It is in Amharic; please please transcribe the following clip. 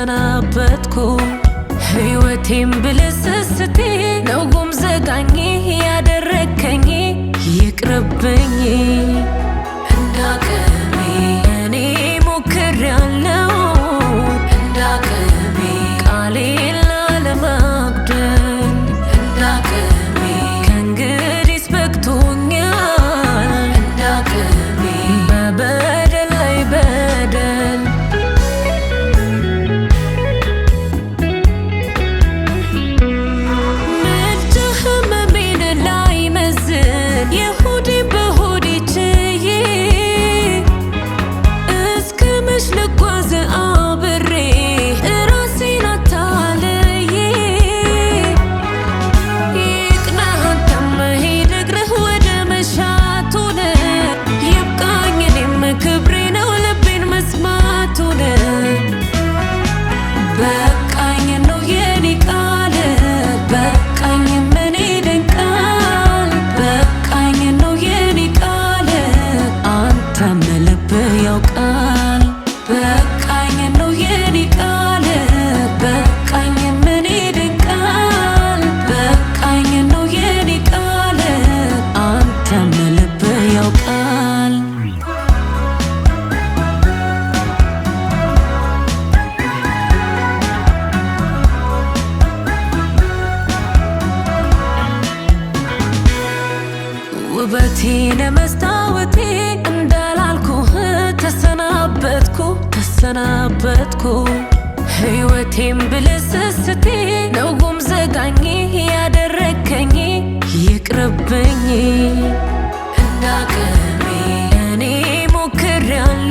ተሰናበትኩ። ሕይወቴም ብልስስቴ ነው ጉም ዘጋኝ ያደረከኝ፣ ይቅርብኝ። እንዳቅሜ እኔ ሞክሬያለሁ፣ እንዳቅሜ ቃሌን ላለማጉደል፣ እንዳቅሜ ከእንግዲህ በቅቶኛል፣ እንዳቅሜ በበደል ላይ በደል። ምልጃ ህመሜን ላይመዝን የሆዴ በሆዴ ችዬ፣ እስከ መች ልጓዝ አብሬ እራሴን አታልዬ? ይቅናህ አንተም ሂድ እግርህ ወደ መሻቱን፣ ይብቃኝ እኔም ክብሬ ነው ልቤን መስማቱን። በቃኝ ነው የኔ ቃል፣ በቃኝ ምን ይደንቃል። በቃኝ ነው የኔ ቃል፣ አንተም ልብህ ያውቃል። በቃኝ ነው የኔ ቃል፣ በቃኝ ምን ይደንቃል። በቃኝ ነው የኔ ቃል፣ አንተም ልብህ ያውቃል። ውበቴን መስታወቴ እንዳላልኩህ ተሰናበትኩ፣ ተሰናበትኩ። ሕይወቴም ብልስስቴ ነው ጉም ዘጋኝ ያደረከኝ፣ ይቅርብኝ። እንዳቅሜ እኔ ሞክሬያለሁ።